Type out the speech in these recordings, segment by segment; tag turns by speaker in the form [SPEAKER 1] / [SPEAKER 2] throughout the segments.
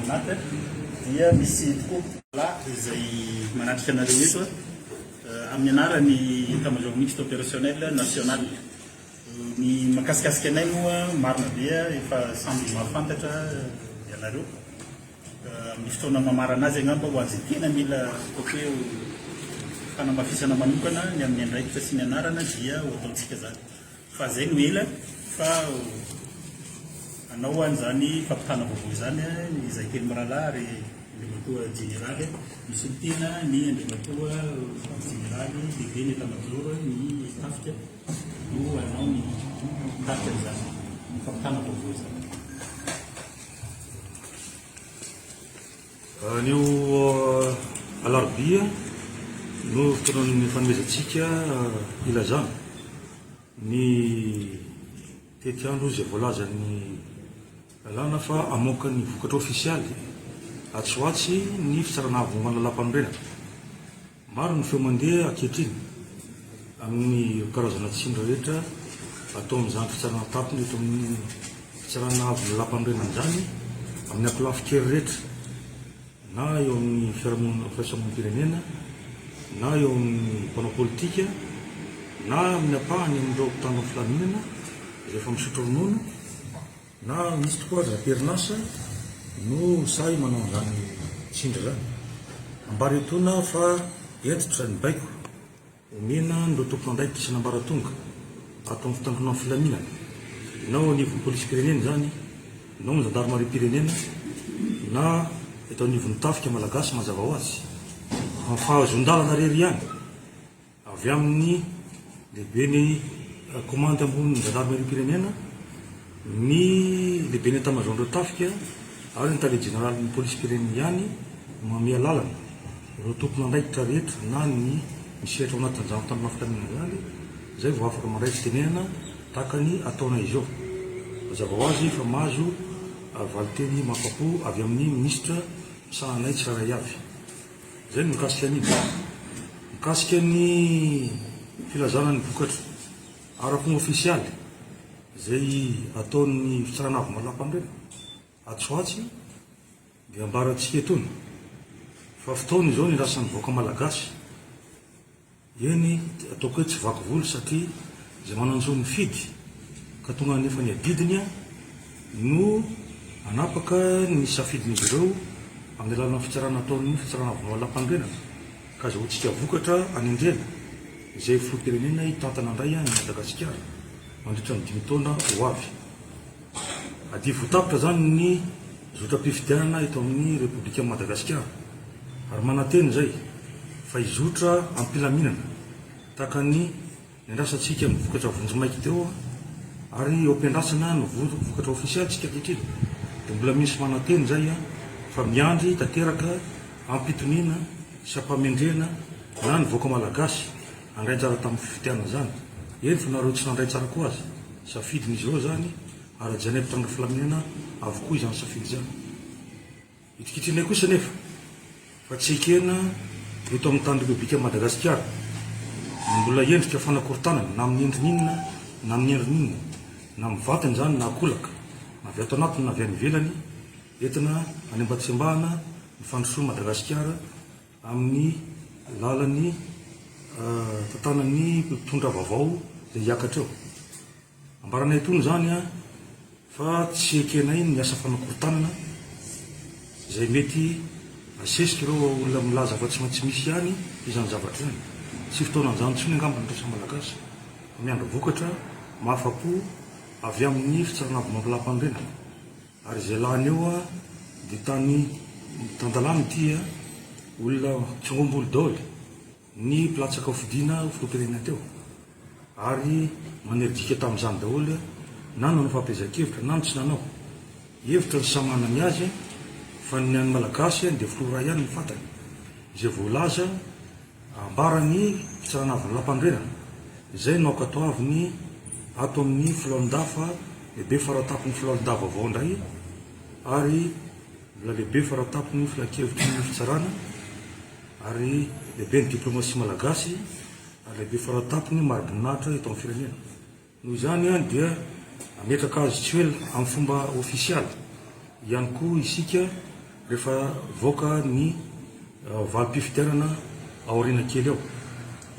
[SPEAKER 1] Nat dia misy tokoa lahy izay manatrika anareo eto amin'ny anaran'ny Etat Major Mixte Opérationnel National. Ny mahakasikasika anay moa marina be efa samby mahafantatra ianareo. Amin'ny fotoana mamarana azy angamba ho an'izay tena mila ataoko hoe fanamafisana manokana ny amin'ny andraikitra sy ny anarana dia ho ataontsika izany. Fa izay no ela fa hanao an'izany fampitana vaovao izany izahay telo mirahalahy ary Andriamatoa Jeneraly misolo tena ny Andriamatoa Jeneraly lehiben'ny Etat-Major ny tafika no hanao ny mitarika an'izany fampitana vaovao izany.
[SPEAKER 2] Anio alarobia no fotoanan'ny fanomezantsika ilazana ny tetiandro izay voalazan'ny lalàna fa hamoaka ny vokatra ofisialy atsy ho atsy ny fitsarana avo momba ny lalàmpanorenana. Maro ny feo mandeha ankehitriny amin'ny karazana tsindry rehetra atao amin'izany fitsarana tampony eto amin'ny fitsarana avo lalàmpanorenana izany amin'ny ankolafin-kery rehetra na eo amin'ny fiarahamonina firaisamonim-pirenena na eo amin'ny mpanao politika na amin'ny ampahany amin'ireo mpitandro ny filaminana izay efa misotro ronono Na misy tokoa aza am-perinasa no sahy manao an'izany tsindry izany. Ambara etoana fa hentitra ny baiko omena an'ireo tompon'andraikitra isan'ambaratonga ato amin'ny fitandroana ny filaminana, na ao anivon'ny polisim-pirenena izany, na ao amin'ny zandarimariam-pirenena, na eto anivon'ny tafika malagasy mazava ho azy, amin'ny fahazoan-dalana irery ihany. Avy amin'ny lehiben'ny komandy ambonin'ny zandarimeriam-pirenena, ny lehiben'ny etamazaon'ireo tafika ary ny tale jeneralin'ny polisim-pirenena ihany no manome alalana ireo tompon'andraikitra rehetra na ny misehatra ao anatin'izany fitandroana filaminana izany izay vao afaka mandray fitenenana tahaka ny ataonay izao. Mazava ho azy fa mahazo valinteny mahafapo avy amin'ny minisitra misahana anay tsirairay avy. Izay no mikasika an'iny. Mikasika ny filazana ny vokatra ara-pomba ofisialy izay ataon'ny Fitsarana Avo Malalampanorenana atsy ho atsy dia ambarantsika etoana fa fotoana izao niandrasan'ny vahoaka malagasy. Eny, ataoko hoe tsy vaky volo satria izay manan-jo mifidy ka tonga hanefa ny adidiny no hanapaka ny safidin'izy ireo amin'ny alalan'ny fitsarana ataon'ny Fitsarana Avo Lalàmpanorenana ka azahoantsika vokatra hanendrena izay filoham-pirenena hitantana indray an'i Madagasikara mandritra ny dimy taona ho avy. Adivo ho tapitra izany ny zotram-pifidianana eto amin'ny Repoblikan'i Madagasikara ary manantena izay fa hizotra am-pilaminana tahaka ny niandrasantsika ny vokatra vonjimaika teo ary eo am-piandrasana ny vokatra ofisialy isika ankehitriny dia mbola misy manantena izay fa miandry tanteraka am-pitoniana sy am-pahamendrehana na ny vahoaka malagasy Nandray anjara tamin'ny fifidianana izany. Eny fa nareo tsy nandray anjara koa aza. Safidin'izy ireo izany ary hajainay mpitandro filaminana avokoa izany safidy izany. Itikitrinay kosa anefa fa tsy ekena eto amin'ny tany Repoblikan'i Madagasikara ny mbola endrika fanakorontanana na amin'ny endriny inona na amin'ny endriny inona, na mivantana izany na ankolaka, na avy ato anatiny na avy any ivelany, entina hanembatsembahana ny fandrosoan'i Madagasikara. Amin'ny alalan'ny tantanan'ny mpitondra vaovao izay hiakatra eo. Ambaranay itony izany fa tsy ekenay ny asa fanakorontanana izay mety asesika ireo olona milaza fa tsy maintsy misy ihany izany zavatra izany. Tsy fotoanan'izany intsony angamba ny resaky malagasy fa miandry vokatra mahafa-po avy amin'ny fitsarana avo mampilam-panorenana. Ary izay lany eo a dia tany tan-dalàna ity a, olona tsongom-bolo daholo ny mpilatsaka ho fidiana ho filoham-pirenena teo ary manerjika tamin'izany daholo na nanao fampielezan-kevitra na ny tsy nanao. Hevitra ny samy manana ny azy fa ny an'ny Malagasy dia filoha iray ihany no fantany izay voalaza Ambaran'ny Fitsarana Avon'ny Lalàmpanorenana, izay no ankatoaviny ato amin'ny Foloalindahy fa lehibe faratampon'ny Foloalindahy vaovao indray ary mbola lehibe faratampon'ny Filankevitry ny Fitsarana ary lehiben'ny Diplomasia Malagasy ary lehibe faratampony mari-boninahitra eto amin'ny firenena. Noho izany dia hametraka azy tsy ho ela amin'ny fomba ofisialy ihany koa isika. rehefa voaka ny valim-pifidianana aoriana kely ao.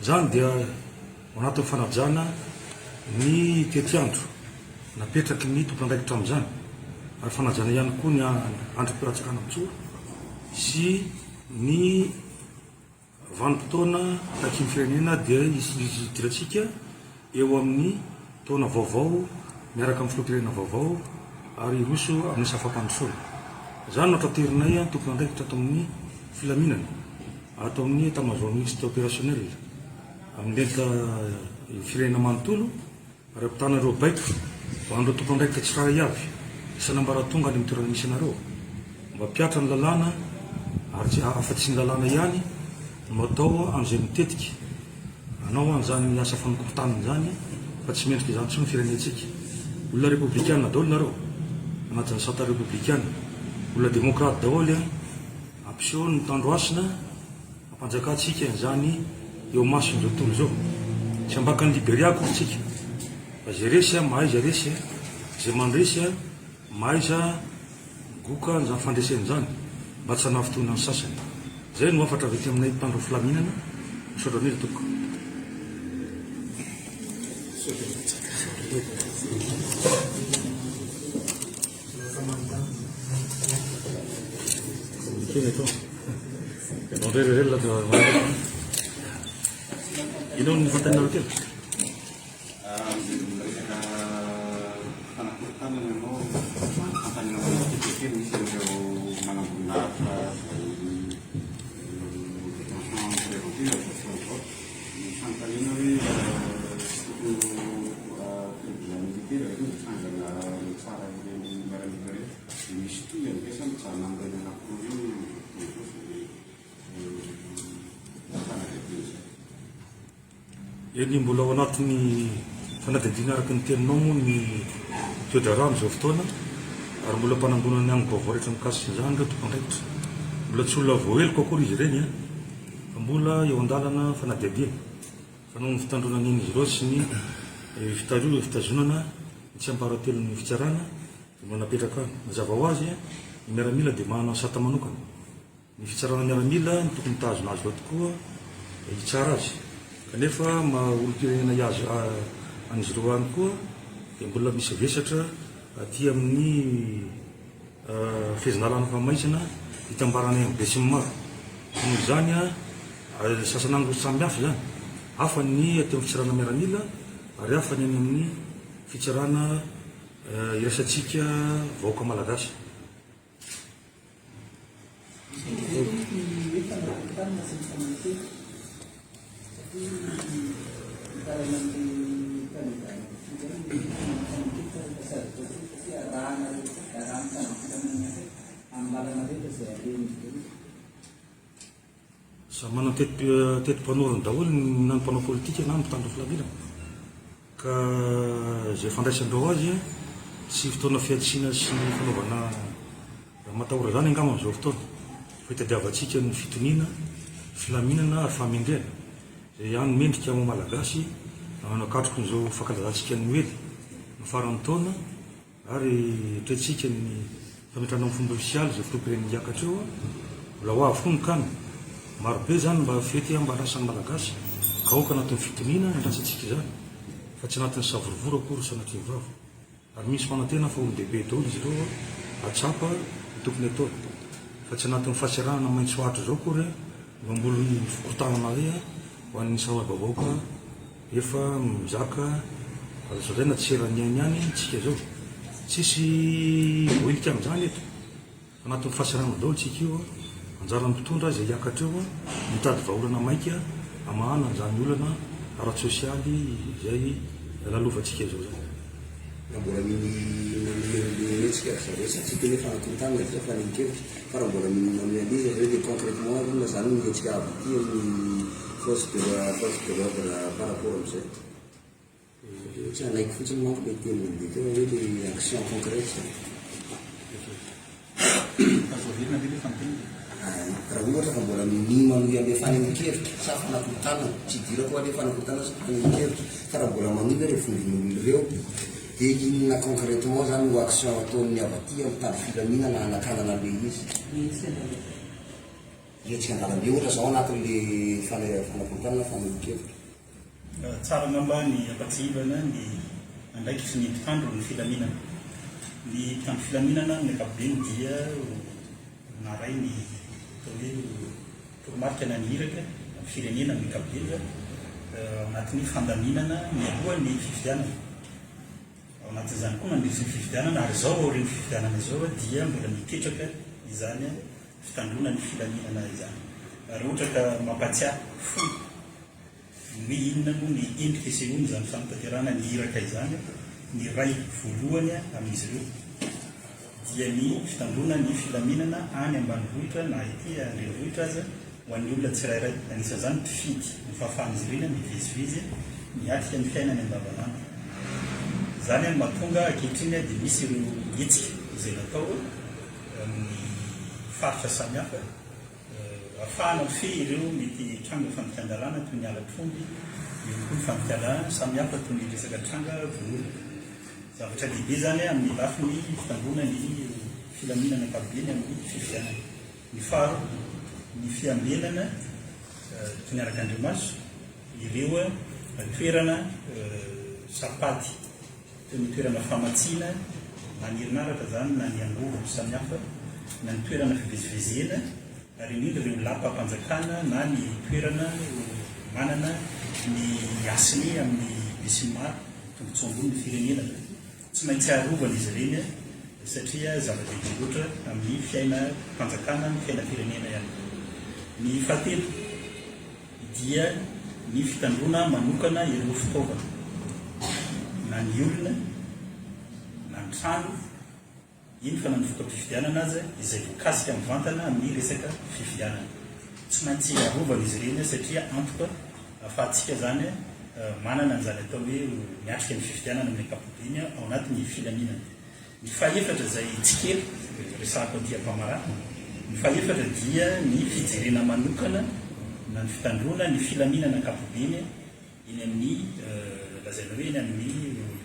[SPEAKER 2] Izany dia ao anatin'ny fanajana ny tetiandro napetraky ny tompon'andraikitra amin'izany ary fanajana ihany koa ny andrim-pilatsakana mijoro sy ny Vanim-potoana takian'ny firenena dia hidirantsika eo amin'ny taona vaovao miaraka amin'ny filoham-pirenena vaovao ary hiroso amin'ny asa fampandrosoana. Izany no taterinay tompon'andraikitra ato amin'ny filaminana, ato amin'ny Etat Major Mixte Opérationnel, amin'ny lenta firenena manontolo. Ary ampitana ireo baiko ho an'ireo tompon'andraikitra tsirairay avy, isan'ambaratonga any amin'ny toerana misy anareo, mba hampihatra ny lalàna ary tsy afa-tsy ny lalàna ihany no atao amin'izay mitetika hanao an'izany asa fanokorontanana izany fa tsy mendrika izany intsony ny firenentsika. Olona repoblikana daholo nareo, manaja ny sata repoblikana, olona demokraty daholo, ampiseho ny tandrohasina. Hampanjakantsika an'izany eo imason'izao tontolo izao. Tsy ambakan'i Liberia akory tsika. Fa izay resy mahaiza resy, izay mandresy mahaiza migoka an'izany fandresena izany mba tsy hanafintohina ny sasany. Izay no hafatra avy aty aminay mpitandro ny filaminana. Misaotra indrindra tompoko. Inona no fantaninareo kely?
[SPEAKER 3] Resaka fanakorontanana ianao, fanontaniana manokana kely misy an'ireo manamboninahitra izay détention préventive amin'izao fotoana izao. Ny fanontaniana hoe tsy tokony ho tribunal militaire ve no hitsangana mitsara ireny miaramila ireny? Dia misy tohiny ve sa mijanona amin'ireny anankiroa ireny amin'izao fotoana izao izay fanadihadiana izay?
[SPEAKER 2] Eny, mbola ao anatin'ny fanadihadiana araka ny teninao moa ny toe-draharaha amin'izao fotoana ary mbola mpanangona ny angom-baovao rehetra mikasika izany ireo tompon'andraikitra. Mbola tsy olona voaheloka akory izy ireny fa mbola eo an-dalana fanadihadiana fa noho ny fitandroana ny ain'izy ireo sy ny fitazonana ny tsiambaratelon'ny fitsarana dia mbola napetraka any. Mazava ho azy, ny miaramila dia manana ny sata manokana. Ny fitsarana miaramila no tokony mitazona azy ireo tokoa hitsara azy. Kanefa maha olom-pirenena hiazo an'izy ireo ihany koa dia mbola misy vesatra aty amin'ny fehezan-dalàna famaizana hitambaranay amin'ny besinimaro. Noho izany, sasanango samihafa izany. Hafa ny aty amin'ny fitsarana miaramila ary hafa ny any amin'ny fitsarana iraisantsika vahoaka malagasy. Samy manana teti-panorona daholo na ny mpanao politika na ny mpitandro filaminana. Ka izay fandraisan-dreo azy tsy fotoana fihantsiana sy fanaovana ramatahora izany angamba amin'izao fotoana fa itadiavantsika ny fitoniana, filaminana ary fahamendrehana izay ihany mendrika ho Malagasy hanakatroka an'izao fankalazantsika ny Noely ny faran'ny taona. Ary ekentsika ny fametrahana amin'ny fomba ofisialy izay filoham-pirenena hiakatra eo. Mbola ho avy koa ny can. Maro be izany mba fety mba andrasan'ny Malagasy ka aoka anatin'ny fitoniana andrasantsika izany fa tsy anatin'ny savorovoro akory sanatria ny vava. Ary misy manantena fa olon-dehibe daholo izy ireo hahatsapa ny tokony ataony fa tsy anatin'ny fahaserahana maitso ahitra izao akory no hamboly fikorontanana ho an'ny sarambam-bahoaka. Efa mizaka azo lazaina tsy eran'ny ainy ihany tsika zao. Tsisy voahilika amin'izany eto. Anatin'ny fahasahiranana daholo tsika io. Anjaran'ny mpitondra izay hiakatra eo mitady vahaolana maika hamahana an'izany olana ara-tsosialy izay lalovantsika izao izany.
[SPEAKER 4] Raha mbola manohy an'le hetsika ry zareo, za tsy hiteny hoe fanakorontanana ve sa fanehoan-kevitra, fa raha mbola manohy an'le izy zareo dia concrètement inona zany ny hetsika abouti amin'ny force de force de l'ordre par rapport am'zay? Satria tsy hanaiky fotsiny manko le teny mandeha teo hoe le action concrète zany.
[SPEAKER 1] Azo averina ve le fanontaniana?
[SPEAKER 4] Raha ohatra ka mbola minoa manohy an'ilay fanehoan-kevitra sa fanakorontanana, tsy idirako hoe fanakorontanana sa fanehoan-kevitra, fa raha mbola manohy ve ireo vondron'olona ireo. Dia inona concrètement zany no action ataon'ny avy aty amin'ny mpitandro filaminana hanakanana an'ilay izy? Hetsika an-dalambe ohatra zao anatin'le fanakorontanana fanehoan-kevitra.
[SPEAKER 1] Tsara angamba ny ampatsihivana ny andraikitry ny mpitandro ny filaminana. Ny mpitandro filaminana amin'ny ankapobeny dia naharay ny atao hoe toromarika na ny iraka amin'ny firenena amin'ny ankapobeny izany ao anatin'ny fandaminana mialoha ny fifidianana. Ao anatin'izany koa mandritry ny fifidianana ary izao aorian'ny fifidianana izao dia mbola mipetraka izany fitandroana ny filaminana izany. Raha ohatra ka mampatsiahy fohy Ny hoe inona moa ny endrika isehoan'izany fanatanterahana ny iraka izany? Ny iray voalohany amin'izy ireo dia ny fitandroana ny filaminana any ambanivohitra na ety an-drenivohitra aza ho an'ny olona tsirairay, anisan'izany mpifidy, ny fahafahan'izy ireny mivezivezy miatrika ny fiainany andavanandro. Izany no mahatonga ankehitriny dia misy ireo hetsika izay natao amin'ny faritra samihafa. Ahafahana mifehy ireo mety tranga fandikan-dalàna toy ny halatr'omby, eo koa ny fandikan-dalàna samihafa toy ny resaka tranga vonoina. Zavatra lehibe izany amin'ny lafiny fitandroana ny filaminana ankapobeny amin'ny fifidianana. Ny faharoa, ny fiambenana toy ny arak'andriamaso ireo toerana saro-pady toy ny toerana famatsiana na ny herinaratra izany na ny angovo samihafa na ny toerana fivezivezena ary indrindra ireo lapam-panjakana na ny toerana manana ny hasiny amin'ny besinimaro, tombontsoa ambony ny firenena. Tsy maintsy arovana izy ireny satria zava-dehibe loatra amin'ny fiainam-panjakana, ny fiainam-pirenena ihany koa. Ny fahatelo. dia ny fitandroana manokana ireo fitaovana, na ny olona, na ny trano, eny fa na ny voka-pifidianana aza, izay voakasika mivantana amin'ny resaka fifidianana. Tsy maintsy arovana izy ireny satria antoka ahafahantsika izany manana an'izany atao hoe miatrika ny fifidianana amin'ny ankapobeny ao anatin'ny filaminana. Ny fahefatra izay tsy kely, resahako aty am-pamaranana, ny fahefatra dia ny fijerena manokana na ny fitandroana ny filaminana ankapobeny eny amin'ny lazaina hoe eny amin'ny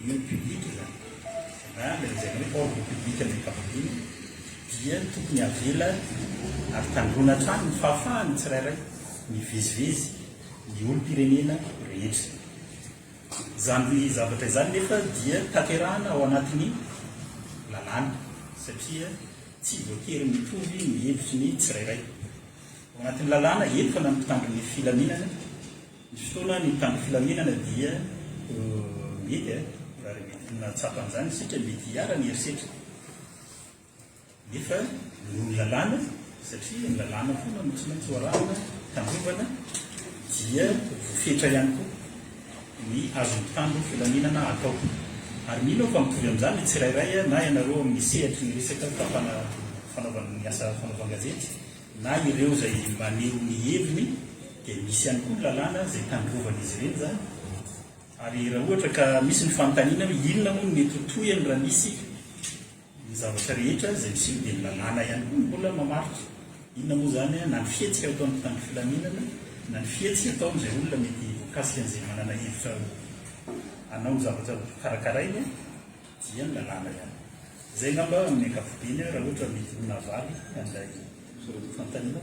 [SPEAKER 1] lieu public izany na ilay lazaina hoe ordre public amin'ny ankapobeny dia tokony avela ary tandroana hatrany ny fahafahan'ny tsirairay mivezivezy ny olom-pirenena rehetra. Izany zavatra izany nefa dia tanterahana ao anatin'ny lalàna satria tsy voatery mitovy ny hevitry ny tsirairay. Ao anatin'ny lalàna, eny fa na ny mpitandro ny filaminana, misy fotoana ny mpitandro filaminana dia mety, ary mety nahatsapa an'izany isika, mety hiharan'ny herisetra. Nefa noho ny lalàna, satria ny lalàna foana no tsy maintsy ho arahana, tandrovana, dia voafetra ihany koa ny azon'ny mpitandro filaminana atao. Ary mino aho fa mitovy amin'izany ny tsirairay na ianareo amin'ny sehatry ny resaka fampana fanaovana ny asa fanaovan-gazety na ireo izay maneho ny heviny dia misy ihany koa ny lalàna izay tandrovan'izy ireny izany. Ary raha ohatra ka misy ny fanontaniana hoe inona moa no mety ho tohiny raha misy Ny zavatra rehetra izay miseho dia ny lalàna ihany koa no mbola mamaritra. Inona moa izany na ny fihetsika ataon'ny mpitandro filaminana na ny fihetsika ataon'izay olona mety voakasika an'izay manana hevitra hanao ny zavatra karakarainy dia ny lalàna ihany. Izay angamba amin'ny ankapobeny raha ohatra mety ho navaly an'ilay fanontaniana.